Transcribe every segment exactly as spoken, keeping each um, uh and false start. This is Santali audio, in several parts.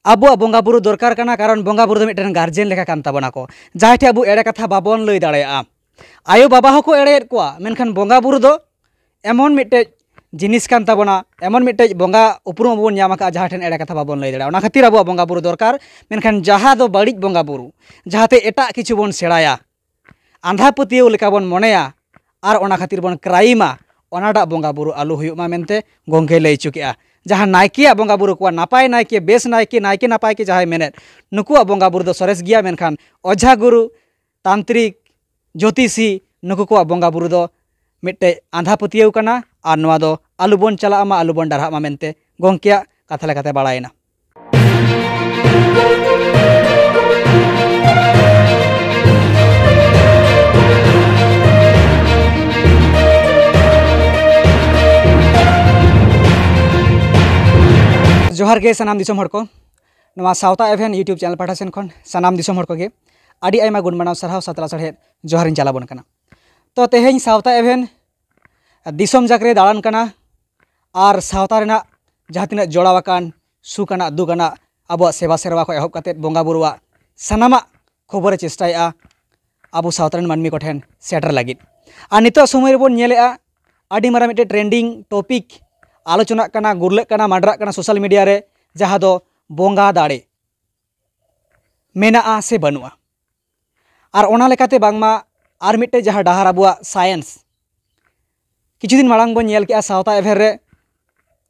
ᱟᱵᱚᱣᱟᱜ ᱵᱚᱸᱜᱟ ᱵᱩᱨᱩ ᱫᱚᱨᱠᱟᱨ ᱠᱟᱱᱟ, ᱠᱟᱨᱚᱱ ᱵᱚᱸᱜᱟ ᱵᱩᱨᱩ ᱫᱚ ᱢᱤᱫᱴᱮᱱ ᱜᱟᱨᱡᱮᱱ ᱞᱮᱠᱟ ᱠᱟᱱ ᱛᱟᱵᱚᱱᱟ ᱠᱚ, ᱡᱟᱦᱟᱸᱭ ᱴᱷᱮᱱ ᱟᱵᱚ ᱮᱲᱮ ᱠᱟᱛᱷᱟ ᱵᱟᱵᱚᱱ ᱞᱟᱹᱭ ᱫᱟᱲᱮᱭᱟᱜᱼᱟ᱾ ᱟᱭᱳ ᱵᱟᱵᱟ ᱦᱚᱸᱠᱚ ᱮᱲᱮᱭᱮᱫ ᱠᱚᱣᱟ, ᱢᱮᱱᱠᱷᱟᱱ ᱵᱚᱸᱜᱟ ᱵᱩᱨᱩ ᱫᱚ ᱮᱢᱚᱱ ᱢᱤᱫᱴᱮᱡ ᱡᱤᱱᱤᱥ ᱠᱟᱱ ᱛᱟᱵᱚᱱᱟ, ᱮᱢᱚᱱ ᱢᱤᱫᱴᱮᱡ ᱵᱚᱸᱜᱟ ᱩᱯᱨᱩᱢ ᱟᱵᱚ ᱵᱚᱱ ᱧᱟᱢ ᱟᱠᱟᱫᱼᱟ, ᱡᱟᱦᱟᱸ ᱴᱷᱮᱱ ᱮᱲᱮ ᱠᱟᱛᱷᱟ ᱵᱟᱵᱚᱱ ᱞᱟᱹᱭ ᱫᱟᱲᱮᱭᱟᱜᱼᱟ᱾ ᱚᱱᱟ ᱠᱷᱟᱹᱛᱤᱨ ᱟᱵᱚᱣᱟᱜ ᱵᱚᱸᱜᱟ ᱵᱩᱨᱩ ᱫᱚᱨᱠᱟᱨ, ᱢᱮᱱᱠᱷᱟᱱ ᱡᱟᱦᱟᱸ ᱫᱚ ᱵᱟᱹᱲᱤᱡ ᱵᱚᱸᱜᱟ ᱵᱩᱨᱩ, ᱡᱟᱦᱟᱸᱛᱮ ᱮᱴᱟᱜ ᱠᱤᱪᱷᱩ ᱵᱚᱱ ᱥᱮᱬᱟᱭᱟ, ᱟᱸᱫᱷᱟ ᱯᱟᱹᱛᱭᱟᱹᱣ ᱞᱮᱠᱟ ᱵᱚᱱ ᱢᱚᱱᱮᱭᱟ, ᱟᱨ ᱚᱱᱟ ᱠᱷᱟᱹᱛᱤᱨ ᱵᱚᱱ ᱠᱨᱟᱭᱤᱢᱟ, ᱚᱱᱟᱴᱟᱜ ᱵᱚᱸᱜᱟ ᱵᱩᱨᱩ ᱟᱞᱚ ᱦᱩᱭᱩᱜ ᱢᱟ ᱢᱮᱱᱛᱮ ᱜᱚᱢᱠᱮᱭ ᱞᱟᱹᱭ ᱦᱚᱪᱚ ᱠᱮᱜᱼᱟ᱾ ᱡᱟᱦᱟᱸ ᱱᱟᱭᱠᱮᱭᱟᱜ ᱵᱚᱸᱜᱟ ᱵᱩᱨᱩ ᱠᱚᱣᱟ, ᱱᱟᱯᱟᱭ ᱱᱟᱭᱠᱮ, ᱵᱮᱥ ᱱᱟᱭᱠᱮ, ᱱᱟᱭᱠᱮ ᱱᱟᱯᱟᱭ ᱠᱮ ᱡᱟᱦᱟᱸᱭ ᱢᱮᱱᱮᱫ, ᱱᱩᱠᱩᱣᱟᱜ ᱵᱚᱸᱜᱟ ᱵᱩᱨᱩ ᱫᱚ ᱥᱚᱨᱮᱥ ᱜᱮᱭᱟ, ᱢᱮᱱᱠᱷᱟᱱ ᱚᱡᱷᱟ ᱜᱩᱨᱩ, ᱛᱟᱱᱛᱨᱤᱠ, ᱡᱳᱛᱤᱥᱤ, ᱱᱩᱠᱩ ᱠᱚᱣᱟᱜ ᱵᱚᱸᱜᱟ ᱵᱩᱨᱩ ᱫᱚ ᱢᱤᱫᱴᱮᱡ ᱟᱸᱫᱷᱟ ᱯᱟᱹᱛᱭᱟᱹᱣ ᱠᱟᱱᱟ, ᱟᱨ ᱱᱚᱣᱟ ᱫᱚ ᱟᱞᱚ ᱵᱚᱱ ᱪᱟᱞᱟᱜ ᱢᱟ, ᱟᱞᱚ ᱵᱚᱱ ᱰᱟᱨᱦᱟᱜ ᱢᱟ ᱢᱮᱱᱛᱮ ᱜᱚᱢᱠᱮᱭᱟᱜ ᱠᱟᱛᱷᱟ ᱞᱮᱠᱟᱛᱮ ᱵᱟᱲᱟᱭᱮᱱᱟ᱾ ᱡᱚᱦᱟᱨ ᱜᱮ ᱥᱟᱱᱟᱢ ᱫᱤᱥᱚᱢ ᱦᱚᱲ ᱠᱚ, ᱱᱚᱣᱟ ᱥᱟᱶᱛᱟ ᱮᱵᱷᱮᱱ YouTube ᱪᱮᱱᱮᱞ ᱯᱟᱦᱴᱟ ᱥᱮᱱ ᱠᱷᱚᱱ ᱥᱟᱱᱟᱢ ᱫᱤᱥᱚᱢ ᱦᱚᱲ ᱠᱚᱜᱮ ᱟᱹᱰᱤ ᱟᱭᱢᱟ ᱜᱩᱱ ᱢᱟᱱᱟᱣ ᱥᱟᱨᱦᱟᱣ ᱥᱟᱛᱞᱟ ᱥᱟᱲᱦᱮᱫ ᱡᱚᱦᱟᱨᱤᱧ ᱪᱟᱞᱟᱵᱚᱱ ᱠᱟᱱᱟ᱾ ᱛᱚ ᱛᱮᱦᱮᱧ ᱥᱟᱶᱛᱟ ᱮᱵᱷᱮᱱ ᱫᱤᱥᱚᱢ ᱡᱟᱠ ᱨᱮ ᱫᱟᱬᱟᱱ ᱠᱟᱱᱟ, ᱟᱨ ᱥᱟᱶᱛᱟ ᱨᱮᱱᱟᱜ ᱡᱟᱦᱟᱸ ᱛᱤᱱᱟᱹᱜ ᱡᱚᱲᱟᱣ ᱟᱠᱟᱱ ᱥᱩᱠ ᱟᱱᱟᱜ ᱫᱩᱠ ᱟᱱᱟᱜ ᱟᱵᱚᱣᱟᱜ ᱥᱮᱵᱟ ᱥᱮᱨᱣᱟ ᱠᱷᱚᱱ ᱮᱦᱚᱵ ᱠᱟᱛᱮᱫ ᱵᱚᱸᱜᱟ ᱵᱩᱨᱩᱣᱟᱜ ᱥᱟᱱᱟᱢᱟᱜ ᱠᱷᱚᱵᱚᱨᱮ ᱪᱮᱥᱴᱟᱭᱮᱫᱼᱟ ᱟᱵᱚ ᱥᱟᱶᱛᱟ ᱨᱮᱱ ᱢᱟᱹᱱᱢᱤ ᱠᱚᱴᱷᱮᱱ ᱥᱮᱴᱮᱨ ᱞᱟᱹᱜᱤᱫ᱾ ᱟᱨ ᱱᱤᱛᱚᱜ ᱥᱚᱢᱚᱭ ᱨᱮᱵᱚᱱ ᱧᱮᱞᱮᱫᱼᱟ, ᱟᱹᱰᱤ ᱢᱟᱨᱟᱝ ᱢᱤᱫᱴᱮᱱ trending topic ᱟᱞᱳᱪᱚᱱᱟᱜ ᱠᱟᱱᱟ, ᱜᱩᱨᱞᱟᱹᱜ ᱠᱟᱱᱟ, ᱢᱟᱰᱨᱟᱜ ᱠᱟᱱᱟ ᱥᱳᱥᱟᱞ ᱢᱤᱰᱤᱭᱟ ᱨᱮ, ᱡᱟᱦᱟᱸ ᱫᱚ ᱵᱚᱸᱜᱟ ᱫᱟᱲᱮ ᱢᱮᱱᱟᱜᱼᱟ ᱥᱮ ᱵᱟᱹᱱᱩᱜᱼᱟ᱾ ᱟᱨ ᱚᱱᱟ ᱞᱮᱠᱟᱛᱮ ᱵᱟᱝᱢᱟ ᱟᱨ ᱢᱤᱫᱴᱮᱡ ᱡᱟᱦᱟᱸ ᱰᱟᱦᱟᱨ ᱟᱵᱚᱣᱟᱜ ᱥᱟᱭᱮᱱᱥ, ᱠᱤᱪᱷᱩ ᱫᱤᱱ ᱢᱟᱲᱟᱝ ᱵᱚᱱ ᱧᱮᱞ ᱠᱮᱜᱼᱟ ᱥᱟᱶᱛᱟ ᱮᱵᱷᱮᱱ ᱨᱮ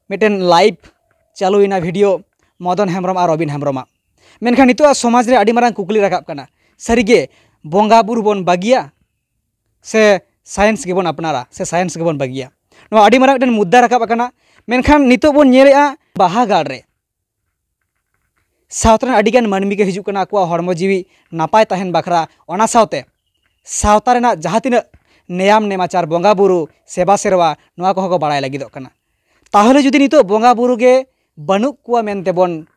ᱢᱤᱫᱴᱮᱱ ᱞᱟᱭᱤᱵᱷ ᱪᱟᱹᱞᱩᱭᱮᱱᱟ ᱵᱷᱤᱰᱤᱭᱳ ᱢᱚᱫᱚᱱ ᱦᱮᱢᱵᱨᱚᱢ ᱟᱨ ᱨᱚᱵᱤᱱ ᱦᱮᱢᱵᱨᱚᱢᱟᱜ᱾ ᱢᱮᱱᱠᱷᱟᱱ ᱱᱤᱛᱚᱜ ᱥᱚᱢᱟᱡᱽ ᱨᱮ ᱟᱹᱰᱤ ᱢᱟᱨᱟᱝ ᱠᱩᱠᱞᱤ ᱨᱟᱠᱟᱵ ᱠᱟᱱᱟ, ᱥᱟᱹᱨᱤᱜᱮ ᱵᱚᱸᱜᱟ ᱵᱩᱨᱩ ᱵᱚᱱ ᱵᱟᱹᱜᱤᱭᱟ ᱥᱮ ᱥᱟᱭᱮᱱᱥ ᱜᱮᱵᱚᱱ ᱟᱯᱱᱟᱨᱟ ᱥᱮ ᱥᱟᱭᱮᱱᱥ ᱜᱮᱵᱚᱱ ᱵᱟᱹᱜᱤᱭᱟ? ᱱᱚᱣᱟ ᱟᱹᱰᱤ ᱢᱟᱨᱟᱝ ᱢᱤᱫᱴᱮᱱ ᱢᱩᱫᱽᱫᱟ ᱨᱟᱠᱟᱵ ᱟᱠᱟᱱᱟ᱾ ᱢᱮᱱᱠᱷᱟᱱ ᱱᱤᱛᱚᱜ ᱵᱚᱱ ᱧᱮᱞᱮᱜᱼᱟ ᱵᱟᱦᱟ ᱜᱟᱲ ᱨᱮ ᱥᱟᱶᱛᱟ ᱨᱮᱱ ᱟᱹᱰᱤᱜᱟᱱ ᱢᱟᱹᱱᱢᱤ ᱠᱚ ᱦᱤᱡᱩᱜ ᱠᱟᱱᱟ ᱟᱠᱚᱣᱟᱜ ᱦᱚᱲᱢᱚ ᱡᱤᱣᱤ ᱱᱟᱯᱟᱭ ᱛᱟᱦᱮᱱ ᱵᱟᱠᱷᱨᱟ, ᱚᱱᱟ ᱥᱟᱶᱛᱮ ᱥᱟᱶᱛᱟ ᱨᱮᱱᱟᱜ ᱡᱟᱦᱟᱸ ᱛᱤᱱᱟᱹᱜ ᱱᱮᱭᱟᱢ ᱱᱮᱢᱟᱪᱟᱨ, ᱵᱚᱸᱜᱟ ᱵᱩᱨᱩ, ᱥᱮᱵᱟ ᱥᱮᱨᱣᱟ, ᱱᱚᱣᱟ ᱠᱚᱦᱚᱸ ᱠᱚ ᱵᱟᱲᱟᱭ ᱞᱟᱹᱜᱤᱫᱚᱜ ᱠᱟᱱᱟ᱾ ᱛᱟᱦᱚᱞᱮ ᱡᱩᱫᱤ ᱱᱤᱛᱚᱜ ᱵᱚᱸᱜᱟ ᱵᱩᱨᱩ ᱜᱮ ᱵᱟᱹᱱᱩᱜ ᱠᱚᱣᱟ ᱢᱮᱱᱛᱮ ᱵᱚᱱ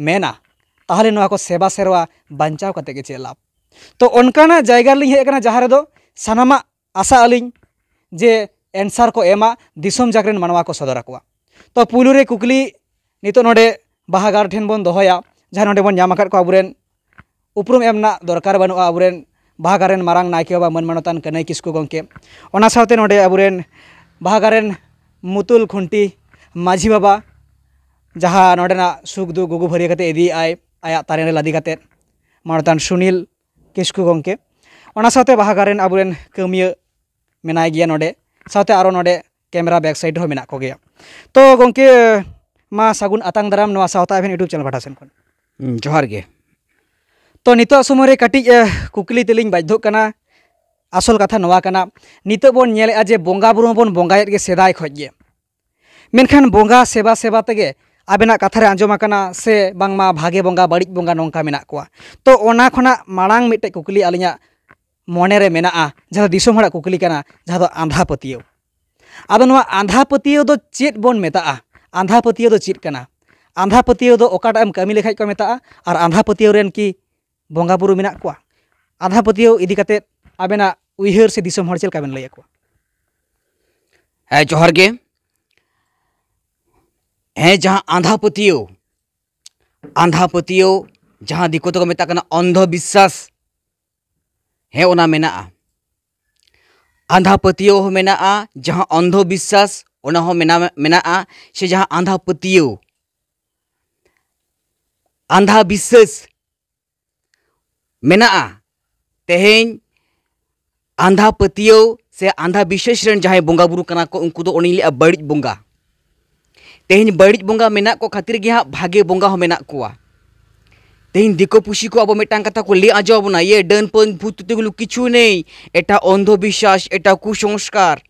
ᱢᱮᱱᱟ, ᱛᱟᱦᱚᱞᱮ ᱱᱚᱣᱟ ᱠᱚ ᱥᱮᱵᱟ ᱥᱮᱨᱣᱟ ᱵᱟᱧᱪᱟᱣ ᱠᱟᱛᱮ ᱜᱮ ᱪᱮᱫ ᱞᱟᱵᱷ? ᱛᱚ ᱚᱱᱠᱟᱱᱟᱜ ᱡᱟᱭᱜᱟ ᱨᱮᱞᱤᱧ ᱦᱮᱡ ᱟᱠᱟᱱᱟ ᱡᱟᱦᱟᱸ ᱨᱮᱫᱚ ᱥᱟᱱᱟᱢᱟᱜ ᱟᱥᱟ ᱟᱹᱞᱤᱧ ᱡᱮ answer ᱠᱚ ᱮᱢᱟ, ᱫᱤᱥᱚᱢ ᱡᱟᱠ ᱨᱮᱱ ᱢᱟᱱᱣᱟ ᱠᱚ ᱥᱚᱫᱚᱨ ᱟᱠᱚᱣᱟ᱾ ᱛᱚ ᱯᱩᱭᱞᱩ ᱨᱮ ᱠᱩᱠᱞᱤ ᱱᱤᱛᱚᱜ ᱱᱚᱰᱮ ᱵᱟᱦᱟ ᱜᱟᱲ ᱴᱷᱮᱱ ᱵᱚᱱ ᱫᱚᱦᱚᱭᱟ, ᱡᱟᱦᱟᱸ ᱱᱚᱰᱮ ᱵᱚᱱ ᱧᱟᱢ ᱟᱠᱟᱫ ᱠᱚᱣᱟ ᱟᱵᱚᱨᱮᱱ ᱩᱯᱨᱩᱢ ᱮᱢ ᱨᱮᱱᱟᱜ ᱫᱚᱨᱠᱟᱨ ᱵᱟᱹᱱᱩᱜᱼᱟ ᱟᱵᱚᱨᱮᱱ ᱵᱟᱦᱟ ᱜᱟᱲ ᱨᱮᱱ ᱢᱟᱨᱟᱝ ᱱᱟᱭᱠᱮ ᱵᱟᱵᱟ ᱢᱟᱹᱱ ᱢᱟᱱᱚᱛᱟᱱ ᱠᱟᱹᱱᱟᱹᱭ ᱠᱤᱥᱠᱩ ᱜᱚᱢᱠᱮ᱾ ᱚᱱᱟ ᱥᱟᱶᱛᱮ ᱱᱚᱰᱮ ᱟᱵᱚᱨᱮᱱ ᱵᱟᱦᱟ ᱜᱟᱲ ᱨᱮᱱ ᱢᱩᱛᱩᱞ ᱠᱷᱩᱱᱴᱤ ᱢᱟᱹᱡᱷᱤ ᱵᱟᱵᱟ, ᱡᱟᱦᱟᱸ ᱱᱚᱰᱮᱱᱟᱜ ᱥᱩᱠ ᱫᱩᱠ ᱜᱩᱜᱩ ᱵᱷᱟᱹᱨᱭᱟᱹ ᱠᱟᱛᱮ ᱤᱫᱤᱭᱮᱫ ᱟᱭ ᱟᱭᱟᱜ ᱛᱟᱨᱮᱱ ᱨᱮ ᱞᱟᱫᱮ ᱠᱟᱛᱮ, ᱢᱟᱱᱚᱛᱟᱱ ᱥᱩᱱᱤᱞ ᱠᱤᱥᱠᱩ ᱜᱚᱢᱠᱮ᱾ ᱚᱱᱟ ᱥᱟᱶᱛᱮ ᱵᱟᱦᱟ ᱜᱟᱲ ᱨᱮᱱ ᱟᱵᱚᱨᱮᱱ ᱠᱟᱹᱢᱤᱭᱟᱹ ᱢᱮᱱᱟᱭ ᱜᱮᱭᱟ ᱱᱚᱰᱮ, ᱥᱟᱶᱛᱮ ᱟᱨᱚ ᱱᱚᱰᱮ ᱠᱮᱢᱮᱨᱟ ᱵᱮᱠ ᱥᱟᱭᱤᱰ ᱨᱮᱦᱚᱸ ᱢᱮᱱᱟᱜ ᱠᱚᱜᱮᱭᱟ᱾ ᱛᱚ ᱜᱚᱢᱠᱮ, ᱢᱟ ᱥᱟᱹᱜᱩᱱ ᱟᱛᱟᱝ ᱫᱟᱨᱟᱢ ᱱᱚᱣᱟ ᱥᱟᱶᱛᱟ ᱮᱵᱷᱮᱱ YouTube ᱪᱮᱱᱮᱞ ᱯᱟᱦᱴᱟ ᱥᱮᱱ ᱠᱷᱚᱱ᱾ ᱦᱩᱸ, ᱡᱚᱦᱟᱨ ᱜᱮ᱾ ᱛᱚ ᱱᱤᱛᱚᱜ ᱥᱚᱢᱚᱭ ᱨᱮ ᱠᱟᱹᱴᱤᱡ ᱮ, ᱠᱩᱠᱞᱤ ᱛᱮᱞᱤᱧ ᱵᱟᱫᱽᱫᱷᱚᱜ ᱠᱟᱱᱟ᱾ ᱟᱥᱚᱞ ᱠᱟᱛᱷᱟ ᱱᱚᱣᱟ ᱠᱟᱱᱟ, ᱱᱤᱛᱚᱜ ᱵᱚᱱ ᱧᱮᱞᱮᱫᱼᱟ ᱡᱮ ᱵᱚᱸᱜᱟ ᱵᱩᱨᱩ ᱦᱚᱸᱵᱚᱱ ᱵᱚᱸᱜᱟᱭᱮᱫ ᱜᱮ ᱥᱮᱫᱟᱭ ᱠᱷᱚᱱ ᱜᱮ, ᱢᱮᱱᱠᱷᱟᱱ ᱵᱚᱸᱜᱟ ᱥᱮᱵᱟ ᱥᱮᱵᱟ ᱛᱮᱜᱮ ᱟᱵᱮᱱᱟᱜ ᱠᱟᱛᱷᱟ ᱨᱮ ᱟᱸᱡᱚᱢ ᱟᱠᱟᱱᱟ ᱥᱮ ᱵᱟᱝᱢᱟ ᱵᱷᱟᱜᱮ ᱵᱚᱸᱜᱟ ᱵᱟᱹᱲᱤᱡ ᱵᱚᱸᱜᱟ ᱱᱚᱝᱠᱟ ᱢᱮᱱᱟᱜ ᱠᱚᱣᱟ᱾ ᱛᱚ ᱚᱱᱟ ᱠᱷᱚᱱᱟᱜ ᱢᱟᱲᱟᱝ ᱢᱤᱫᱴᱮᱡ ᱠᱩᱠᱞᱤ ᱟᱹᱞᱤᱧᱟᱜ ᱢᱚᱱᱮ ᱨᱮ ᱢᱮᱱᱟᱜᱼᱟ, ᱡᱟᱦᱟᱸ ᱫᱚ ᱫᱤᱥᱚᱢ ᱦᱚᱲᱟᱜ ᱠᱩᱠᱞᱤ ᱠᱟᱱᱟ, ᱡᱟᱦᱟᱸ ᱫᱚ ᱟᱸᱫᱷᱟ ᱯᱟᱹᱛᱭᱟᱹᱣ᱾ ᱟᱫᱚ ᱱᱚᱣᱟ ᱟᱸᱫᱷᱟ ᱯᱟᱹᱛᱭᱟᱹᱣ ᱫᱚ ᱪᱮᱫ ᱵᱚᱱ ᱢᱮᱛᱟᱜᱼᱟ? ᱟᱸᱫᱷᱟ ᱯᱟᱹᱛᱭᱟᱹᱣ ᱫᱚ ᱪᱮᱫ ᱠᱟᱱᱟ? ᱟᱸᱫᱷᱟ ᱯᱟᱹᱛᱭᱟᱹᱣ ᱫᱚ ᱚᱠᱟᱴᱟᱜ ᱮᱢ ᱠᱟᱹᱢᱤ ᱞᱮᱠᱷᱟᱡ ᱠᱚ ᱢᱮᱛᱟᱜᱼᱟ? ᱟᱨ ᱟᱸᱫᱷᱟ ᱯᱟᱹᱛᱭᱟᱹᱣ ᱨᱮᱱ ᱠᱤ ᱵᱚᱸᱜᱟ ᱵᱩᱨᱩ ᱢᱮᱱᱟᱜ ᱠᱚᱣᱟ? ᱟᱸᱫᱷᱟ ᱯᱟᱹᱛᱭᱟᱹᱣ ᱤᱫᱤ ᱠᱟᱛᱮᱫ ᱟᱵᱮᱱᱟᱜ ᱩᱭᱦᱟᱹᱨ ᱥᱮ ᱫᱤᱥᱚᱢ ᱦᱚᱲ ᱪᱮᱫ ᱞᱮᱠᱟ ᱵᱮᱱ ᱞᱟᱹᱭ ᱟᱠᱚᱣᱟ? ᱦᱮᱸ, ᱡᱚᱦᱟᱨ ᱜᱮ᱾ ᱦᱮᱸ, ᱡᱟᱦᱟᱸ ᱟᱸᱫᱷᱟ ᱯᱟᱹᱛᱭᱟᱹᱣ, ᱟᱸᱫᱷᱟ ᱯᱟᱹᱛᱭᱟᱹᱣ, ᱡᱟᱦᱟᱸ ᱫᱤᱠᱩ ᱛᱮᱠᱚ ᱢᱮᱛᱟᱜ ᱠᱟᱱᱟ ᱚᱱᱫᱷᱚ ᱵᱤᱥᱥᱟᱥ, ᱦᱮᱸ, ᱚᱱᱟ ᱢᱮᱱᱟᱜᱼᱟ᱾ ᱟᱸᱫᱷᱟ ᱯᱟᱹᱛᱭᱟᱹᱣ ᱦᱚᱸ ᱢᱮᱱᱟᱜᱼᱟ, ᱡᱟᱦᱟᱸ ᱚᱱᱫᱷᱚ ᱵᱤᱥᱥᱟᱥ, ᱚᱱᱟ ᱦᱚᱸ ᱢᱮᱱᱟ-, ᱢᱮᱱᱟᱜᱼᱟ, ᱥᱮ ᱡᱟᱦᱟᱸ ᱟᱸᱫᱷᱟ ᱯᱟᱹᱛᱭᱟᱹᱣ, ᱟᱸᱫᱷᱟ ᱵᱤᱥᱥᱟᱹᱥ ᱢᱮᱱᱟᱜᱼᱟ᱾ ᱛᱮᱦᱮᱧ ᱟᱸᱫᱷᱟ ᱯᱟᱹᱛᱭᱟᱹᱣ ᱥᱮ ᱟᱸᱫᱷᱟ ᱵᱤᱥᱥᱟᱹᱥ ᱨᱮᱱ ᱡᱟᱦᱟᱸᱭ ᱵᱚᱸᱜᱟ ᱵᱩᱨᱩ ᱠᱟᱱᱟ ᱠᱚ, ᱩᱱᱠᱩ ᱫᱚ ᱚᱱᱮᱧ ᱞᱟᱹᱭᱮᱫᱼᱟ ᱵᱟᱹᱲᱤᱡ ᱵᱚᱸᱜᱟ᱾ ᱛᱮᱦᱮᱧ ᱵᱟᱹᱲᱤᱡ ᱵᱚᱸᱜᱟ ᱢᱮᱱᱟᱜ ᱠᱚ ᱠᱷᱟᱹᱛᱤᱨ ᱜᱮ ᱦᱟᱸᱜ ᱵᱷᱟᱜᱮ ᱵᱚᱸᱜᱟ ᱦᱚᱸ ᱢᱮᱱᱟᱜ ᱠᱚᱣᱟ᱾ ᱛᱮᱦᱮᱧ ᱫᱤᱠᱩ ᱯᱩᱥᱤ ᱠᱚ ᱟᱵᱚ ᱢᱤᱫᱴᱟᱝ ᱠᱟᱛᱷᱟ ᱠᱚ ᱞᱟᱹᱭ ᱟᱸᱡᱚᱢ ᱟᱵᱚᱱᱟ, "ᱤᱭᱟᱹ ᱰᱟᱹᱱ ᱯᱟᱹᱱ ᱵᱷᱩᱛ ᱛᱩᱛᱤ ᱜᱩᱞᱩ ᱠᱤᱪᱷᱩ ᱱᱮᱭ, ᱮᱴᱟ ᱚᱱᱫᱷᱚ ᱵᱤᱥᱥᱟᱥ, ᱮᱴᱟ ᱠᱩᱥᱚᱝᱥᱠᱟᱨ᱾"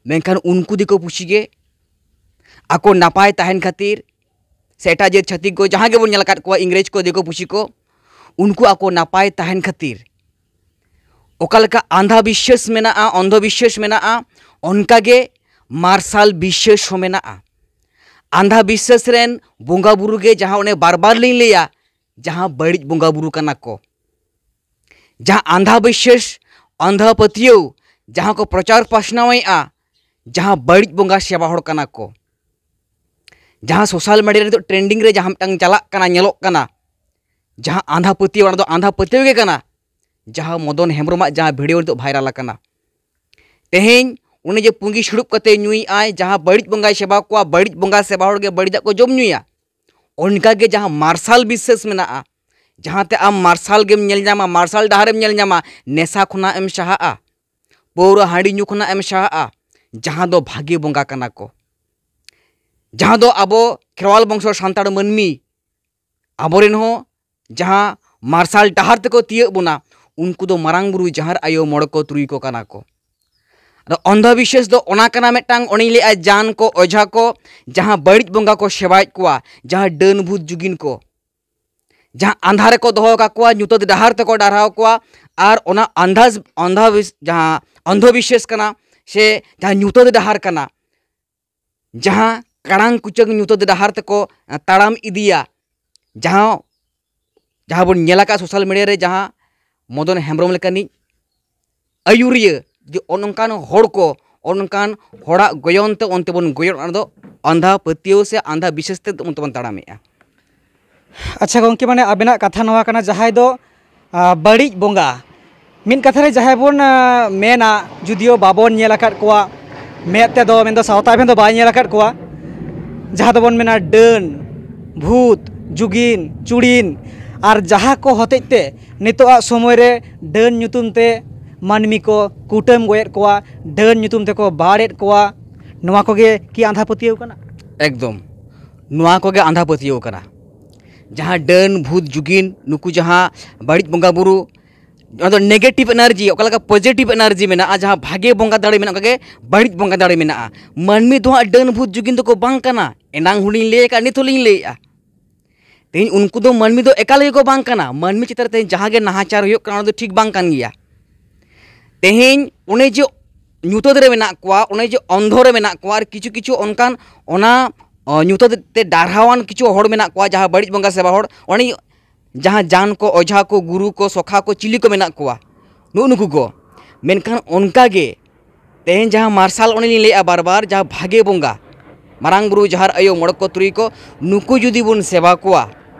ᱢᱮᱱᱠᱷᱟᱱ ᱩᱱᱠᱩ ᱫᱤᱠᱩ ᱯᱩᱥᱤ ᱜᱮ ᱟᱠᱚ ᱱᱟᱯᱟᱭ ᱛᱟᱦᱮᱱ ᱠᱷᱟᱹᱛᱤᱨ ᱥᱮ ᱮᱴᱟᱜ ᱡᱟᱹᱛ ᱪᱷᱟᱹᱛᱤᱠ ᱠᱚ ᱡᱟᱦᱟᱸ ᱜᱮᱵᱚᱱ ᱧᱮᱞ ᱟᱠᱟᱫ ᱠᱚᱣᱟ, ᱤᱝᱨᱮᱡᱽ ᱠᱚ, ᱫᱤᱠᱩ ᱯᱩᱥᱤ ᱠᱚ, ᱩᱱᱠᱩ ᱟᱠᱚ ᱱᱟᱯᱟᱭ ᱛᱟᱦᱮᱱ ᱠᱷᱟᱹᱛᱤᱨ ᱚᱠᱟ ᱞᱮᱠᱟ ᱟᱸᱫᱷᱟ ᱵᱤᱥᱥᱟᱹᱥ ᱢᱮᱱᱟᱜᱼᱟ, ᱚᱱᱫᱷᱚ ᱵᱤᱥᱥᱟᱹᱥ ᱢᱮᱱᱟᱜᱼᱟ, ᱚᱱᱠᱟ ᱜᱮ ᱢᱟᱨᱥᱟᱞ ᱵᱤᱥᱥᱟᱹᱥ ᱦᱚᱸ ᱢᱮᱱᱟᱜᱼᱟ᱾ ᱟᱸᱫᱷᱟ ᱵᱤᱥᱥᱟᱹᱥ ᱨᱮᱱ ᱵᱚᱸᱜᱟ ᱵᱩᱨᱩ ᱜᱮ ᱡᱟᱦᱟᱸ ᱚᱱᱮ ᱵᱟᱨ ᱵᱟᱨ ᱞᱤᱧ ᱞᱟᱹᱭᱟ, ᱡᱟᱦᱟᱸ ᱵᱟᱹᱲᱤᱡ ᱵᱚᱸᱜᱟ ᱵᱩᱨᱩ ᱠᱟᱱᱟ ᱠᱚ᱾ ᱡᱟᱦᱟᱸ ᱟᱸᱫᱷᱟ ᱵᱤᱥᱥᱟᱹᱥ, ᱟᱸᱫᱷᱟ ᱯᱟᱹᱛᱭᱟᱹᱣ, ᱡᱟᱦᱟᱸ ᱠᱚ ᱯᱨᱚᱪᱟᱨ ᱯᱟᱥᱱᱟᱣᱮᱫᱼᱟ, ᱡᱟᱦᱟᱸ ᱵᱟᱹᱲᱤᱡ ᱵᱚᱸᱜᱟ ᱥᱮᱵᱟ ᱦᱚᱲ ᱠᱟᱱᱟ ᱠᱚ᱾ ᱡᱟᱦᱟᱸ ᱥᱳᱥᱟᱞ ᱢᱤᱰᱤᱭᱟ ᱨᱮ ᱱᱤᱛᱚᱜ ᱴᱨᱮᱱᱰᱤᱝ ᱨᱮ ᱡᱟᱦᱟᱸ ᱢᱤᱫᱴᱟᱝ ᱪᱟᱞᱟᱜ ᱠᱟᱱᱟ, ᱧᱮᱞᱚᱜ ᱠᱟᱱᱟ, ᱡᱟᱦᱟᱸ ᱟᱸᱫᱷᱟ ᱯᱟᱹᱛᱭᱟᱹᱣ, ᱚᱱᱟ ᱫᱚ ᱟᱸᱫᱷᱟ ᱯᱟᱹᱛᱭᱟᱹᱣ ᱜᱮ ᱠᱟᱱᱟ᱾ ᱡᱟᱦᱟᱸ ᱢᱚᱫᱚᱱ ᱦᱮᱢᱵᱨᱚᱢᱟᱜ ᱡᱟᱦᱟᱸ ᱵᱷᱤᱰᱤᱭᱳ ᱱᱤᱛᱚᱜ ᱵᱷᱟᱭᱨᱟᱞ ᱟᱠᱟᱱᱟ, ᱛᱮᱦᱮᱧ ᱩᱱᱤ ᱡᱮ ᱯᱩᱸᱜᱤ ᱥᱩᱲᱩᱵ ᱠᱟᱛᱮ ᱧᱩᱭᱮᱫ ᱟᱭ, ᱡᱟᱦᱟᱸ ᱵᱟᱹᱲᱤᱡ ᱵᱚᱸᱜᱟᱭ ᱥᱮᱵᱟ ᱠᱚᱣᱟ, ᱵᱟᱹᱲᱤᱡ ᱵᱚᱸᱜᱟ ᱥᱮᱵᱟ ᱦᱚᱲ ᱜᱮ ᱵᱟᱹᱲᱤᱡᱟᱜ ᱠᱚ ᱡᱚᱢ ᱧᱩᱭᱟ, ᱚᱱᱠᱟ ᱜᱮ ᱡᱟᱦᱟᱸ ᱢᱟᱨᱥᱟᱞ ᱵᱤᱥᱥᱟᱹᱥ ᱢᱮᱱᱟᱜᱼᱟ, ᱡᱟᱦᱟᱸ ᱛᱮ ᱟᱢ ᱢᱟᱨᱥᱟᱞ ᱜᱮᱢ ᱧᱮᱞ ᱧᱟᱢᱟ, ᱢᱟᱨᱥᱟᱞ ᱰᱟᱦᱟᱨᱮᱢ ᱧᱮᱞ ᱧᱟᱢᱟ, ᱱᱮᱥᱟ ᱠᱷᱚᱱᱟᱜ ᱮᱢ ᱥᱟᱦᱟᱜᱼᱟ, ᱯᱟᱹᱣᱨᱟᱹ ᱦᱟᱺᱰᱤ ᱧᱩ ᱠᱷᱚᱱᱟᱜ ᱮᱢ ᱥᱟᱦᱟᱜᱼᱟ, ᱡᱟᱦᱟᱸ ᱫᱚ ᱵᱷᱟᱜᱮ ᱵᱚᱸᱜᱟ ᱠᱟᱱᱟ ᱠᱚ, ᱡᱟᱦᱟᱸ ᱫᱚ ᱟᱵᱚ ᱠᱷᱮᱨᱣᱟᱞ ᱵᱚᱝᱥᱚ ᱥᱟᱱᱛᱟᱲ ᱢᱟᱹᱱᱢᱤ, ᱟᱵᱚᱨᱮᱱ ᱦᱚᱸ ᱡᱟᱦᱟᱸ ᱢᱟᱨᱥᱟᱞ ᱰᱟᱦᱟᱨ ᱛᱮᱠᱚ ᱛᱤᱭᱟᱹᱜ ᱵᱚᱱᱟ, ᱩᱱᱠᱩ ᱫᱚ ᱢᱟᱨᱟᱝ ᱵᱩᱨᱩ, ᱡᱟᱦᱮᱨ ᱟᱭᱳ, ᱢᱚᱬᱮ ᱠᱚ ᱛᱩᱨᱩᱭ ᱠᱚ ᱠᱟᱱᱟ ᱠᱚ᱾ ᱟᱫᱚ ᱚᱱᱫᱷᱚ ᱵᱤᱥᱥᱟᱹᱥ ᱫᱚ ᱚᱱᱟ ᱠᱟᱱᱟ ᱢᱤᱫᱴᱟᱝ, ᱚᱱᱮᱧ ᱞᱟᱹᱭᱮᱫᱼᱟ, ᱡᱟᱱ ᱠᱚ, ᱚᱡᱷᱟ ᱠᱚ, ᱡᱟᱦᱟᱸ ᱵᱟᱹᱲᱤᱡ ᱵᱚᱸᱜᱟ ᱠᱚ ᱥᱮᱵᱟᱭᱮᱫ ᱠᱚᱣᱟ, ᱡᱟᱦᱟᱸ ᱰᱟᱹᱱ ᱵᱷᱩᱛ ᱡᱩᱜᱤᱱ ᱠᱚ, ᱡᱟᱦᱟᱸ ᱟᱸᱫᱷᱟ ᱨᱮᱠᱚ ᱫᱚᱦᱚ ᱠᱟᱠᱚᱣᱟ, ᱧᱩᱛᱟᱹᱛ ᱰᱟᱦᱟᱨ ᱛᱮᱠᱚ ᱰᱟᱨᱦᱟᱣ ᱠᱚᱣᱟ, ᱟᱨ ᱚᱱᱟ ᱟᱱᱫᱷᱟ, ᱟᱱᱫᱷᱟ ᱵᱤᱥ-, ᱡᱟᱦᱟᱸ ᱚᱱᱫᱷᱚ ᱵᱤᱥᱥᱟᱹᱥ ᱠᱟᱱᱟ, ᱥᱮ ᱡᱟᱦᱟᱸ ᱧᱩᱛᱟᱹᱛ ᱰᱟᱦᱟᱨ ᱠᱟᱱᱟ, ᱡᱟᱦᱟᱸ ᱠᱟᱲᱟᱝ ᱠᱩᱪᱟᱹᱝ ᱧᱩᱛᱟᱹᱛ ᱰᱟᱦᱟᱨ ᱛᱮᱠᱚ, ᱮ, ᱛᱟᱲᱟᱢ ᱤᱫᱤᱭᱟ, ᱡᱟᱦᱟᱸ, ᱡᱟᱦᱟᱸ ᱵᱚᱱ ᱧᱮᱞ ᱟᱠᱟᱫ ᱥᱳᱥᱟᱞ ᱢᱤᱰᱤᱭᱟ ᱨᱮ, ᱡᱟᱦᱟᱸ ᱢᱚᱫᱚᱱ ᱦᱮᱢᱵᱨᱚᱢ ᱞᱮᱠᱟᱱᱤᱡ ᱟᱹᱭᱩᱨᱤᱭᱟᱹ ᱡᱮ ᱚᱱᱠᱟᱱ ᱦᱚᱲ ᱠᱚ, ᱚᱱᱠᱟᱱ ᱦᱚᱲᱟᱜ ᱜᱚᱭᱚᱱ ᱛᱮ ᱚᱱᱛᱮ ᱵᱚᱱ ᱜᱚᱭᱚᱱ, ᱚᱱᱟ ᱫᱚ ᱟᱸᱫᱷᱟ ᱯᱟᱹᱛᱭᱟᱹᱣ ᱥᱮ ᱟᱸᱫᱷᱟ ᱵᱤᱥᱥᱟᱹᱥ ᱛᱮ ᱚᱱᱛᱮ ᱵᱚᱱ ᱛᱟᱲᱟᱢᱮᱜᱼᱟ᱾ ᱟᱪᱪᱷᱟ ᱜᱚᱢᱠᱮ, ᱢᱟᱱᱮ ᱟᱵᱮᱱᱟᱜ ᱠᱟᱛᱷᱟ ᱱᱚᱣᱟ ᱠᱟᱱᱟ, ᱡᱟᱦᱟᱸᱭ ᱫᱚ, ᱟ, ᱵᱟᱹᱲᱤᱡ ᱵᱚᱸᱜᱟ, ᱢᱤᱫ ᱠᱟᱛᱷᱟ ᱨᱮ ᱡᱟᱦᱟᱸᱭ ᱵᱚᱱ, ᱟ, ᱢᱮᱱᱟ, ᱡᱩᱫᱤᱭᱳ ᱵᱟᱵᱚᱱ ᱧᱮᱞ ᱟᱠᱟᱫ ᱠᱚᱣᱟ ᱢᱮᱫ ᱛᱮᱫᱚ, ᱢᱮᱱᱫᱚ ᱥᱟᱶᱛᱟ ᱮᱵᱷᱮᱱ ᱫᱚ ᱵᱟᱭ ᱧᱮᱞ ᱟᱠᱟᱫ ᱠᱚᱣᱟ, ᱡᱟᱦᱟᱸ ᱫᱚᱵᱚᱱ ᱢᱮᱱᱟ ᱰᱟᱹᱱ, ᱵᱷᱩᱛ, ᱡᱩᱜᱤᱱ, ᱪᱩᱲᱤᱱ, ᱟᱨ ᱡᱟᱦᱟᱸ ᱠᱚ ᱦᱚᱛᱮᱡ ᱛᱮ ᱱᱤᱛᱚᱜᱟᱜ ᱥᱚᱢᱚᱭ ᱨᱮ ᱰᱟᱹᱱ ᱧᱩᱛᱩᱢ ᱛᱮ ᱢᱟᱹᱱᱢᱤ ᱠᱚ ᱠᱩᱴᱟᱹᱢ ᱜᱚᱡᱮᱫ ᱠᱚᱣᱟ, ᱰᱟᱹᱱ ᱧᱩᱛᱩᱢ ᱛᱮᱠᱚ ᱵᱟᱲᱮᱫ ᱠᱚᱣᱟ, ᱱᱚᱣᱟ ᱠᱚᱜᱮ ᱠᱤ ᱟᱸᱫᱷᱟ ᱯᱟᱹᱛᱭᱟᱹᱣ ᱠᱟᱱᱟ? ᱮᱠᱫᱚᱢ, ᱱᱚᱣᱟ ᱠᱚᱜᱮ ᱟᱸᱫᱷᱟ ᱯᱟᱹᱛᱭᱟᱹᱣ ᱠᱟᱱᱟ᱾ ᱡᱟᱦᱟᱸ ᱰᱟᱹᱱ, ᱵᱷᱩᱛ, ᱡᱩᱜᱤᱱ, ᱱᱩᱠᱩ ᱡᱟᱦᱟᱸ ᱵᱟᱹᱲᱤᱡ ᱵᱚᱸᱜᱟ ᱵᱩᱨᱩ, ᱚᱱᱟ ᱫᱚ ᱱᱮᱜᱮᱴᱤᱵᱷ ᱮᱱᱟᱨᱡᱤ, ᱚᱠᱟ ᱞᱮᱠᱟ ᱯᱚᱡᱤᱴᱤᱵᱷ ᱮᱱᱟᱨᱡᱤ ᱢᱮᱱᱟᱜᱼᱟ, ᱡᱟᱦᱟᱸ ᱵᱷᱟᱜᱮ ᱵᱚᱸᱜᱟ ᱫᱟᱲᱮ ᱢᱮᱱᱟᱜᱼᱟ, ᱚᱱᱠᱟ ᱜᱮ ᱵᱟᱹᱲᱤᱡ ᱵᱚᱸᱜᱟ ᱫᱟᱲᱮ ᱢᱮᱱᱟᱜᱼᱟ᱾ ᱢᱟᱹᱱᱢᱤ ᱫᱚ ᱦᱟᱸᱜ ᱰᱟᱹᱱ, ᱵᱷᱩᱛ, ᱡᱩᱜᱤᱱ ᱫᱚᱠᱚ ᱵᱟᱝ ᱠᱟᱱᱟ᱾ ᱮᱱᱟᱝ ᱦᱚᱸᱞᱤᱧ ᱞᱟᱹᱭ ᱟᱠᱟᱫ, ᱱᱤᱛ ᱦᱚᱸᱞᱤᱧ ᱞᱟᱹᱭᱮᱫᱼᱟ᱾ ᱛᱮᱦᱮᱧ ᱩᱱᱠᱩ ᱫᱚ ᱢᱟᱹᱱᱢᱤ ᱫᱚ ᱮᱠᱟᱞ ᱜᱮᱠᱚ ᱵᱟᱝ ᱠᱟᱱᱟ᱾ ᱢᱟᱹᱱᱢᱤ ᱪᱮᱛᱟᱱ ᱨᱮ ᱛᱮᱦᱮᱧ ᱡᱟᱦᱟᱸ ᱜᱮ ᱱᱟᱦᱟᱪᱟᱨ ᱦᱩᱭᱩᱜ ᱠᱟᱱᱟ, ᱚᱱᱟ ᱫᱚ ᱴᱷᱤᱠ ᱵᱟᱝ ᱠᱟᱱ ᱜᱮᱭᱟ᱾ ᱛᱮᱦᱮᱧ ᱚᱱᱮ ᱡᱮ ᱧᱩᱛᱟᱹᱛ ᱨᱮ ᱢᱮᱱᱟᱜ ᱠᱚᱣᱟ, ᱚᱱᱮ ᱡᱮ ᱚᱱᱫᱷᱚ ᱨᱮ ᱢᱮᱱᱟᱜ ᱠᱚᱣᱟ, ᱟᱨ ᱠᱤᱪᱷᱩ ᱠᱤᱪᱷᱩ ᱚᱱᱠᱟᱱ ᱚᱱᱟ, ᱚ, ᱧᱩᱛᱟᱹᱛ ᱛᱮ ᱰᱟᱨᱦᱟᱣᱟᱱ ᱠᱤᱪᱷᱩ ᱦᱚᱲ ᱢᱮᱱᱟᱜ ᱠᱚᱣᱟ, ᱡᱟᱦᱟᱸ ᱵᱟᱹᱲᱤᱡ ᱵᱚᱸᱜᱟ ᱥᱮᱵᱟ ᱦᱚᱲ, ᱚᱱᱮ ᱡᱟᱦᱟᱸ ᱡᱟᱱ ᱠᱚ, ᱚᱡᱷᱟ ᱠᱚ, ᱜᱩᱨᱩ ᱠᱚ, ᱥᱚᱠᱷᱟ ᱠᱚ, ᱪᱤᱞᱤ ᱠᱚ ᱢᱮᱱᱟᱜ ᱠᱚᱣᱟ, ᱱᱩᱜᱼᱩ ᱱᱩᱠᱩ ᱠᱚ᱾ ᱢᱮᱱᱠᱷᱟᱱ ᱚᱱᱠᱟ ᱜᱮ ᱛᱮᱦᱮᱧ ᱡᱟᱦᱟᱸ ᱢᱟᱨᱥᱟᱞ, ᱚᱱᱮ ᱞᱤᱧ ᱞᱟᱹᱭᱮᱫᱼᱟ ᱵᱟᱨ ᱵᱟᱨ, ᱡᱟᱦᱟᱸ ᱵᱷᱟᱜᱮ ᱵᱚᱸᱜᱟ, ᱢᱟᱨᱟᱝ ᱵᱩᱨᱩ, ᱡᱟᱦᱮᱨ ᱟᱭᱳ, ᱢᱚᱬᱮ ᱠᱚ ᱛᱩᱨᱩᱭ ᱠᱚ, ᱱᱩᱠᱩ ᱡᱩᱫᱤ ᱵᱚᱱ ᱥᱮᱵᱟ ᱠᱚᱣᱟ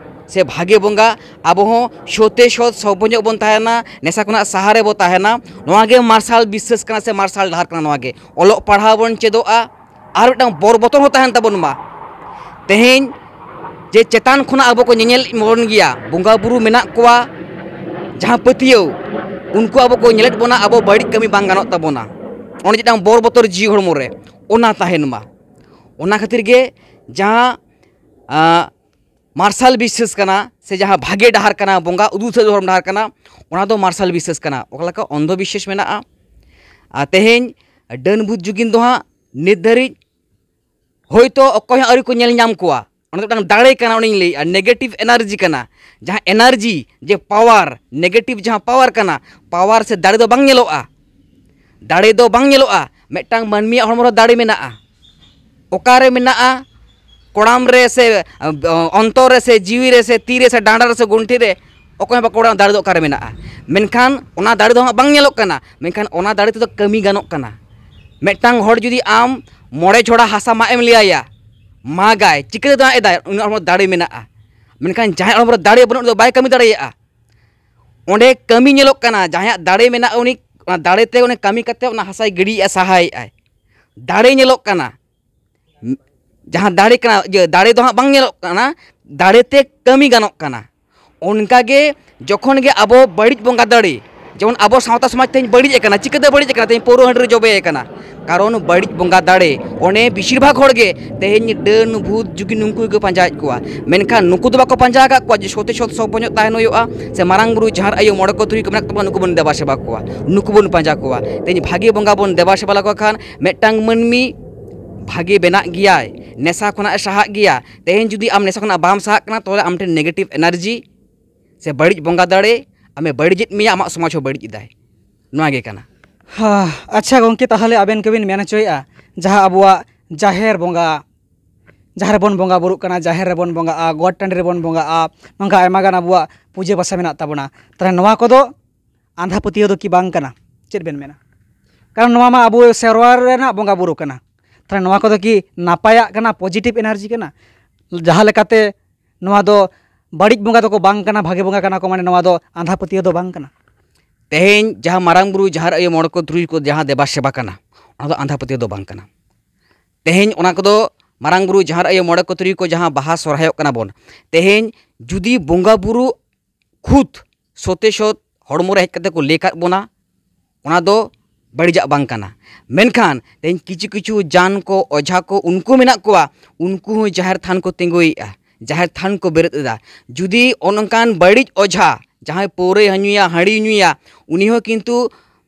ᱥᱮ ᱵᱷᱟᱜᱮ ᱵᱚᱸᱜᱟ, ᱟᱵᱚ ᱦᱚᱸ ᱥᱚᱛᱮ ᱥᱚᱛ ᱥᱚᱵᱚ ᱧᱚᱜ ᱵᱚᱱ ᱛᱟᱦᱮᱱᱟ, ᱱᱮᱥᱟ ᱠᱷᱚᱱᱟᱜ ᱥᱟᱦᱟ ᱨᱮᱵᱚ ᱛᱟᱦᱮᱱᱟ᱾ ᱱᱚᱣᱟ ᱜᱮ ᱢᱟᱨᱥᱟᱞ ᱵᱤᱥᱥᱟᱹᱥ ᱠᱟᱱᱟ ᱥᱮ ᱢᱟᱨᱥᱟᱞ ᱰᱟᱦᱟᱨ ᱠᱟᱱᱟ᱾ ᱱᱚᱣᱟ ᱜᱮ ᱚᱞᱚᱜ ᱯᱟᱲᱦᱟᱣ ᱵᱚᱱ ᱪᱮᱫᱚᱜᱼᱟ, ᱟᱨ ᱢᱤᱫᱴᱟᱝ ᱵᱚᱨ ᱵᱚᱛᱚᱨ ᱦᱚᱸ ᱛᱟᱦᱮᱱ ᱛᱟᱵᱚᱱ ᱢᱟ᱾ ᱛᱮᱦᱮᱧ ᱡᱮ ᱪᱮᱛᱟᱱ ᱠᱷᱚᱱᱟᱜ ᱟᱵᱚ ᱠᱚ ᱧᱮᱧᱮᱞ ᱵᱚᱱ ᱜᱮᱭᱟ, ᱵᱚᱸᱜᱟ ᱵᱩᱨᱩ ᱢᱮᱱᱟᱜ ᱠᱚᱣᱟ, ᱡᱟᱦᱟᱸ ᱯᱟᱹᱛᱭᱟᱹᱣ, ᱩᱱᱠᱩ ᱟᱵᱚ ᱠᱚ ᱧᱮᱞᱮᱫ ᱵᱚᱱᱟ, ᱟᱵᱚ ᱵᱟᱹᱲᱤᱡ ᱠᱟᱹᱢᱤ ᱵᱟᱝ ᱜᱟᱱᱚᱜ ᱛᱟᱵᱚᱱᱟ᱾ ᱚᱱᱮ ᱢᱤᱫᱴᱟᱝ ᱵᱚᱨ ᱵᱚᱛᱚᱨ ᱡᱤᱣᱤ ᱦᱚᱲᱢᱚ ᱨᱮ, ᱚᱱᱟ ᱛᱟᱦᱮᱱ ᱢᱟ᱾ ᱚᱱᱟ ᱠᱷᱟᱹᱛᱤᱨ ᱜᱮ ᱡᱟᱦᱟᱸ, ᱟᱸ, ᱢᱟᱨᱥᱟᱞ ᱵᱤᱥᱥᱟᱹᱥ ᱠᱟᱱᱟ ᱥᱮ ᱡᱟᱦᱟᱸ ᱵᱷᱟᱜᱮ ᱰᱟᱦᱟᱨ ᱠᱟᱱᱟ, ᱵᱚᱸᱜᱟ ᱩᱫᱩᱜ ᱥᱮᱫ ᱫᱷᱚᱨᱚᱢ ᱰᱟᱦᱟᱨ ᱠᱟᱱᱟ, ᱚᱱᱟ ᱫᱚ ᱢᱟᱨᱥᱟᱞ ᱵᱤᱥᱥᱟᱹᱥ ᱠᱟᱱᱟ᱾ ᱚᱠᱟ ᱞᱮᱠᱟ ᱚᱱᱫᱷᱚ ᱵᱤᱥᱥᱟᱹᱥ ᱢᱮᱱᱟᱜᱼᱟ᱾ ᱟᱨ ᱛᱮᱦᱮᱧ ᱰᱟᱹᱱ ᱵᱷᱩᱛ ᱡᱩᱜᱤᱱ ᱫᱚ ᱦᱟᱸᱜ ᱱᱤᱛ ᱫᱷᱟᱹᱨᱤᱡ ᱦᱳᱭᱛᱳ ᱚᱠᱚᱭ ᱦᱚᱸ ᱟᱹᱣᱨᱤ ᱠᱚ ᱧᱮᱞ ᱧᱟᱢ ᱠᱚᱣᱟ᱾ ᱚᱱᱟ ᱫᱚ ᱢᱤᱫᱴᱟᱝ ᱫᱟᱲᱮ ᱠᱟᱱᱟ, ᱚᱱᱮᱧ ᱞᱟᱹᱭᱮᱫᱼᱟ, negative energy ᱠᱟᱱᱟ᱾ ᱡᱟᱦᱟᱸ energy, ᱡᱮ power, negative ᱡᱟᱦᱟᱸ power ᱠᱟᱱᱟ, power ᱥᱮ ᱫᱟᱲᱮ ᱫᱚ ᱵᱟᱝ ᱧᱮᱞᱚᱜᱼᱟ᱾ ᱫᱟᱲᱮ ᱫᱚ ᱵᱟᱝ ᱧᱮᱞᱚᱜᱼᱟ᱾ ᱢᱤᱫᱴᱟᱝ ᱢᱟᱹᱱᱢᱤᱭᱟᱜ ᱦᱚᱲᱢᱚ ᱨᱮ ᱫᱟᱲᱮ ᱢᱮᱱᱟᱜᱼᱟ᱾ ᱚᱠᱟᱨᱮ ᱢᱮᱱᱟᱜᱼᱟ? ᱠᱚᱲᱟᱢ ᱨᱮ ᱥᱮ, ᱚ, ᱚᱱᱛᱚᱨ ᱨᱮ ᱥᱮ ᱡᱤᱣᱤ ᱨᱮ ᱥᱮ ᱛᱤ ᱨᱮ ᱥᱮ ᱰᱟᱸᱰᱟ ᱨᱮ ᱥᱮ ᱜᱚᱱᱴᱷᱤ ᱨᱮ, ᱚᱠᱚᱭ ᱦᱚᱸ ᱵᱟᱠᱚ ᱵᱟᱲᱟᱭᱟ ᱫᱟᱲᱮ ᱫᱚ ᱚᱠᱟᱨᱮ ᱢᱮᱱᱟᱜᱼᱟ᱾ ᱢᱮᱱᱠᱷᱟᱱ ᱚᱱᱟ ᱫᱟᱲᱮ ᱫᱚ ᱦᱟᱸᱜ ᱵᱟᱝ ᱧᱮᱞᱚᱜ ᱠᱟᱱᱟ᱾ ᱢᱮᱱᱠᱷᱟᱱ ᱚᱱᱟ ᱫᱟᱲᱮ ᱛᱮᱫᱚ ᱠᱟᱹᱢᱤ ᱜᱟᱱᱚᱜ ᱠᱟᱱᱟ᱾ ᱢᱤᱫᱴᱟᱝ ᱦᱚᱲ ᱡᱩᱫᱤ ᱟᱢ ᱢᱚᱬᱮ ᱡᱷᱚᱲᱟ ᱦᱟᱥᱟ ᱢᱟᱜ ᱮᱢ ᱞᱟᱹᱭᱟᱭᱟ, ᱢᱟᱜᱟᱭ, ᱪᱤᱠᱟᱹ ᱛᱮᱫᱚ ᱦᱟᱸᱜ ᱮᱫᱟᱭ? ᱩᱱᱤ ᱦᱚᱲᱢᱚ ᱫᱟᱲᱮ ᱢᱮᱱᱟᱜᱼᱟ᱾ ᱢᱮᱱᱠᱷᱟᱱ ᱡᱟᱦᱟᱸᱭ ᱦᱚᱲᱢᱚ ᱨᱮ ᱫᱟᱲᱮ ᱵᱟᱹᱱᱩᱜ, ᱩᱱᱤ ᱫᱚ ᱵᱟᱭ ᱠᱟᱹᱢᱤ ᱫᱟᱲᱮᱭᱟᱜᱼᱟ᱾ ᱚᱸᱰᱮ ᱠᱟᱹᱢᱤ ᱧᱮᱞᱚᱜ ᱠᱟᱱᱟ, ᱡᱟᱦᱟᱸᱭᱟᱜ ᱫᱟᱲᱮ ᱢᱮᱱᱟᱜᱼᱟ, ᱩᱱᱤ ᱚᱱᱟ ᱫᱟᱲᱮ ᱛᱮ ᱚᱱᱮ ᱠᱟᱹᱢᱤ ᱠᱟᱛᱮ ᱚᱱᱟ ᱦᱟᱥᱟᱭ ᱜᱤᱰᱤᱭᱮᱫᱼᱟ, ᱥᱟᱦᱟᱭᱮᱫᱼᱟᱭ, ᱫᱟᱲᱮ ᱧᱮᱞᱚᱜ ᱠᱟᱱᱟ᱾ ᱡᱟᱦᱟᱸ ᱫᱟᱲᱮ ᱠᱟᱱᱟ, ᱤᱭᱟᱹ, ᱫᱟᱲᱮ ᱫᱚ ᱦᱟᱸᱜ ᱵᱟᱝ ᱧᱮᱞᱚᱜ ᱠᱟᱱᱟ, ᱫᱟᱲᱮ ᱛᱮ ᱠᱟᱹᱢᱤ ᱜᱟᱱᱚᱜ ᱠᱟᱱᱟ᱾ ᱚᱱᱠᱟ ᱜᱮ ᱡᱚᱠᱷᱚᱱ ᱜᱮ ᱟᱵᱚ ᱵᱟᱹᱲᱤᱡ ᱵᱚᱸᱜᱟ ᱫᱟᱲᱮ, ᱡᱮᱢᱚᱱ ᱟᱵᱚ ᱥᱟᱶᱛᱟ ᱥᱚᱢᱟᱡᱽ ᱛᱮᱦᱮᱧ ᱵᱟᱹᱲᱤᱡ ᱟᱠᱟᱱᱟ, ᱪᱤᱠᱟᱹᱛᱮ ᱵᱟᱹᱲᱤᱡ ᱟᱠᱟᱱᱟ? ᱛᱮᱦᱮᱧ ᱯᱟᱹᱣᱨᱟᱹ ᱦᱟᱺᱰᱤ ᱨᱮ ᱡᱚᱵᱮ ᱟᱠᱟᱱᱟ, ᱠᱟᱨᱚᱱ ᱵᱟᱹᱲᱤᱡ ᱵᱚᱸᱜᱟ ᱫᱟᱲᱮ᱾ ᱚᱱᱮ ᱵᱮᱥᱤᱨ ᱵᱷᱟᱜᱽ ᱦᱚᱲ ᱜᱮ ᱛᱮᱦᱮᱧ ᱰᱟᱹᱱ ᱵᱷᱩᱛ ᱡᱩᱜᱤ ᱱᱩᱠᱩ ᱜᱮᱠᱚ ᱯᱟᱸᱡᱟᱭᱮᱫ ᱠᱚᱣᱟ, ᱢᱮᱱᱠᱷᱟᱱ ᱱᱩᱠᱩ ᱫᱚ ᱵᱟᱠᱚ ᱯᱟᱸᱡᱟ ᱟᱠᱟᱫ ᱠᱚᱣᱟ ᱡᱮ ᱥᱚᱛᱮ ᱥᱚᱛ ᱥᱚᱵᱚ ᱧᱚᱜ ᱛᱟᱦᱮᱱ ᱦᱩᱭᱩᱜᱼᱟ, ᱥᱮ ᱢᱟᱨᱟᱝ ᱵᱩᱨᱩ, ᱡᱟᱦᱮᱨ ᱟᱭᱳ, ᱢᱚᱬᱮ ᱠᱚ ᱛᱩᱨᱩᱭ ᱠᱚ ᱢᱮᱱᱟᱜ ᱛᱟᱵᱚᱱᱟ, ᱱᱩᱠᱩ ᱵᱚᱱ ᱫᱮᱵᱟ ᱥᱮᱵᱟ ᱠᱚᱣᱟ, ᱱᱩᱠᱩ ᱵᱚᱱ ᱯᱟᱸᱡᱟ ᱠᱚᱣᱟ᱾ ᱛᱮᱦᱮᱧ ᱵᱷᱟᱜᱮ ᱵᱚᱸᱜᱟ ᱵᱚᱱ ᱫᱮᱵᱟ ᱥᱮᱵᱟ ᱞᱮᱠᱚ ᱠᱷᱟᱱ ᱢᱤᱫᱴᱟᱝ ᱢᱟᱹᱱᱢᱤ ᱵᱷᱟᱜᱮ ᱵᱮᱱᱟᱜ ᱜᱮᱭᱟᱭ, ᱱᱮᱥᱟ ᱠᱷᱚᱱᱟᱜ ᱮ ᱥᱟᱦᱟᱜ ᱜᱮᱭᱟ᱾ ᱛᱮᱦᱮᱧ ᱡᱩᱫᱤ ᱟᱢ ᱱᱮᱥᱟ ᱠᱷᱚᱱᱟᱜ ᱵᱟᱢ ᱥᱟᱦᱟᱜ ᱠᱟᱱᱟ, ᱛᱚᱵᱮ ᱟᱢ ᱴᱷᱮᱱ negative energy ᱥᱮ ᱵᱟᱹᱲᱤᱡ ᱵᱚᱸᱜᱟ ᱫᱟᱲᱮ ᱟᱢᱮ ᱵᱟᱹᱲᱤᱡᱮᱫ ᱢᱮᱭᱟ, ᱟᱢᱟᱜ ᱥᱚᱢᱟᱡᱽ ᱦᱚᱸ ᱵᱟᱹᱲᱤᱡ ᱮᱫᱟᱭ᱾ ᱱᱚᱣᱟ ᱜᱮ ᱠᱟᱱᱟ᱾ ᱦᱟ, ᱟᱪᱪᱷᱟ ᱜᱚᱢᱠᱮ, ᱛᱟᱦᱚᱞᱮ ᱟᱵᱮᱱ ᱜᱮᱵᱮᱱ ᱢᱮᱱ ᱦᱚᱪᱚᱭᱮᱫᱼᱟ, ᱡᱟᱦᱟᱸ ᱟᱵᱚᱣᱟᱜ ᱡᱟᱦᱮᱨ ᱵᱚᱸᱜᱟ, ᱡᱟᱦᱟᱸ ᱨᱮᱵᱚᱱ ᱵᱚᱸᱜᱟ ᱵᱩᱨᱩᱜ ᱠᱟᱱᱟ, ᱡᱟᱦᱮᱨ ᱨᱮᱵᱚᱱ ᱵᱚᱸᱜᱟᱜᱼᱟ, ᱜᱚᱴ ᱴᱟᱺᱰᱤ ᱨᱮᱵᱚᱱ ᱵᱚᱸᱜᱟᱜᱼᱟ, ᱱᱚᱝᱠᱟ ᱟᱭᱢᱟ ᱜᱟᱱ ᱟᱵᱚᱣᱟᱜ ᱯᱩᱡᱟᱹ ᱯᱟᱥᱟ ᱢᱮᱱᱟᱜ ᱛᱟᱵᱚᱱᱟ, ᱛᱟᱦᱚᱞᱮ ᱱᱚᱣᱟ ᱠᱚᱫᱚ ᱟᱸᱫᱷᱟ ᱯᱟᱹᱛᱭᱟᱹᱣ ᱫᱚ ᱠᱤ ᱵᱟᱝ ᱠᱟᱱᱟ? ᱪᱮᱫ ᱵᱮᱱ ᱢᱮᱱᱟ? ᱠᱟᱨᱚᱱ ᱱᱚᱣᱟ ᱢᱟ ᱟᱵᱚ ᱥᱮᱨᱣᱟ ᱨᱮᱱᱟᱜ ᱵᱚᱸᱜᱟ ᱵᱩᱨᱩ ᱠᱟᱱᱟ᱾ ᱛᱟᱦᱚᱞᱮ ᱱᱚᱣᱟ ᱠᱚᱫᱚ ᱠᱤ ᱱᱟᱯᱟᱭᱟᱜ ᱠᱟᱱᱟ, positive energy ᱠᱟᱱᱟ? ᱡᱟᱦᱟᱸ ᱞᱮᱠᱟᱛᱮ ᱱᱚᱣᱟ ᱫᱚ ᱵᱟᱹᱲᱤᱡ ᱵᱚᱸᱜᱟ ᱫᱚᱠᱚ ᱵᱟᱝ ᱠᱟᱱᱟ, ᱵᱷᱟᱜᱮ ᱵᱚᱸᱜᱟ ᱠᱟᱱᱟ ᱠᱚ, ᱢᱟᱱᱮ ᱱᱚᱣᱟ ᱫᱚ ᱟᱸᱫᱷᱟ ᱯᱟᱹᱛᱭᱟᱹᱣ ᱫᱚ ᱵᱟᱝ ᱠᱟᱱᱟ᱾ ᱛᱮᱦᱮᱧ ᱡᱟᱦᱟᱸ ᱢᱟᱨᱟᱝ ᱵᱩᱨᱩ, ᱡᱟᱦᱮᱨ ᱟᱭᱳ, ᱢᱚᱬᱮ ᱠᱚ ᱛᱩᱨᱩᱭ ᱠᱚ ᱡᱟᱦᱟᱸ ᱫᱮᱵᱟ ᱥᱮᱵᱟ ᱠᱟᱱᱟ, ᱚᱱᱟ ᱫᱚ ᱟᱸᱫᱷᱟ ᱯᱟᱹᱛᱭᱟᱹᱣ ᱫᱚ ᱵᱟᱝ ᱠᱟᱱᱟ᱾ ᱛᱮᱦᱮᱧ ᱚᱱᱟ ᱠᱚᱫᱚ ᱢᱟᱨᱟᱝ ᱵᱩᱨᱩ, ᱡᱟᱦᱮᱨ ᱟᱭᱳ, ᱢᱚᱬᱮ ᱠᱚ ᱛᱩᱨᱩᱭ ᱠᱚ ᱡᱟᱦᱟᱸ ᱵᱟᱦᱟ ᱥᱚᱨᱦᱟᱭᱚᱜ ᱠᱟᱱᱟ ᱵᱚᱱ, ᱛᱮᱦᱮᱧ ᱡᱩᱫᱤ ᱵᱚᱸᱜᱟ ᱵᱩᱨᱩ ᱠᱷᱩᱫ ᱥᱚᱛᱮ ᱥᱚᱛ ᱦᱚᱲᱢᱚ ᱨᱮ ᱦᱮᱡ ᱠᱟᱛᱮ ᱠᱚ ᱞᱟᱹᱭ ᱠᱟᱫ ᱵᱚᱱᱟ, ᱚᱱᱟ ᱫᱚ ᱵᱟᱹᱲᱤᱡᱟᱜ ᱵᱟᱝ ᱠᱟᱱᱟ᱾ ᱢᱮᱱᱠᱷᱟᱱ ᱛᱮᱦᱮᱧ ᱠᱤᱪᱷᱩ ᱠᱤᱪᱷᱩ ᱡᱟᱱ ᱠᱚ, ᱚᱡᱷᱟ ᱠᱚ, ᱩᱱᱠᱩ ᱢᱮᱱᱟᱜ ᱠᱚᱣᱟ, ᱩᱱᱠᱩ ᱦᱚᱸ ᱡᱟᱦᱮᱨ ᱛᱷᱟᱱ ᱠᱚ ᱛᱤᱸᱜᱩᱭᱮᱫᱼᱟ, ᱡᱟᱦᱮᱨ ᱛᱷᱟᱱ ᱠᱚ ᱵᱮᱨᱮᱫ ᱮᱫᱟ᱾ ᱡᱩᱫᱤ ᱚᱱᱠᱟᱱ ᱵᱟᱹᱲᱤᱡ ᱚᱡᱷᱟ, ᱡᱟᱦᱟᱸᱭ ᱯᱟᱹᱣᱨᱟᱹᱭ ᱧᱩᱭᱟ, ᱦᱟᱺᱰᱤ ᱧᱩᱭᱟ, ᱩᱱᱤ ᱦᱚᱸ ᱠᱤᱱᱛᱩ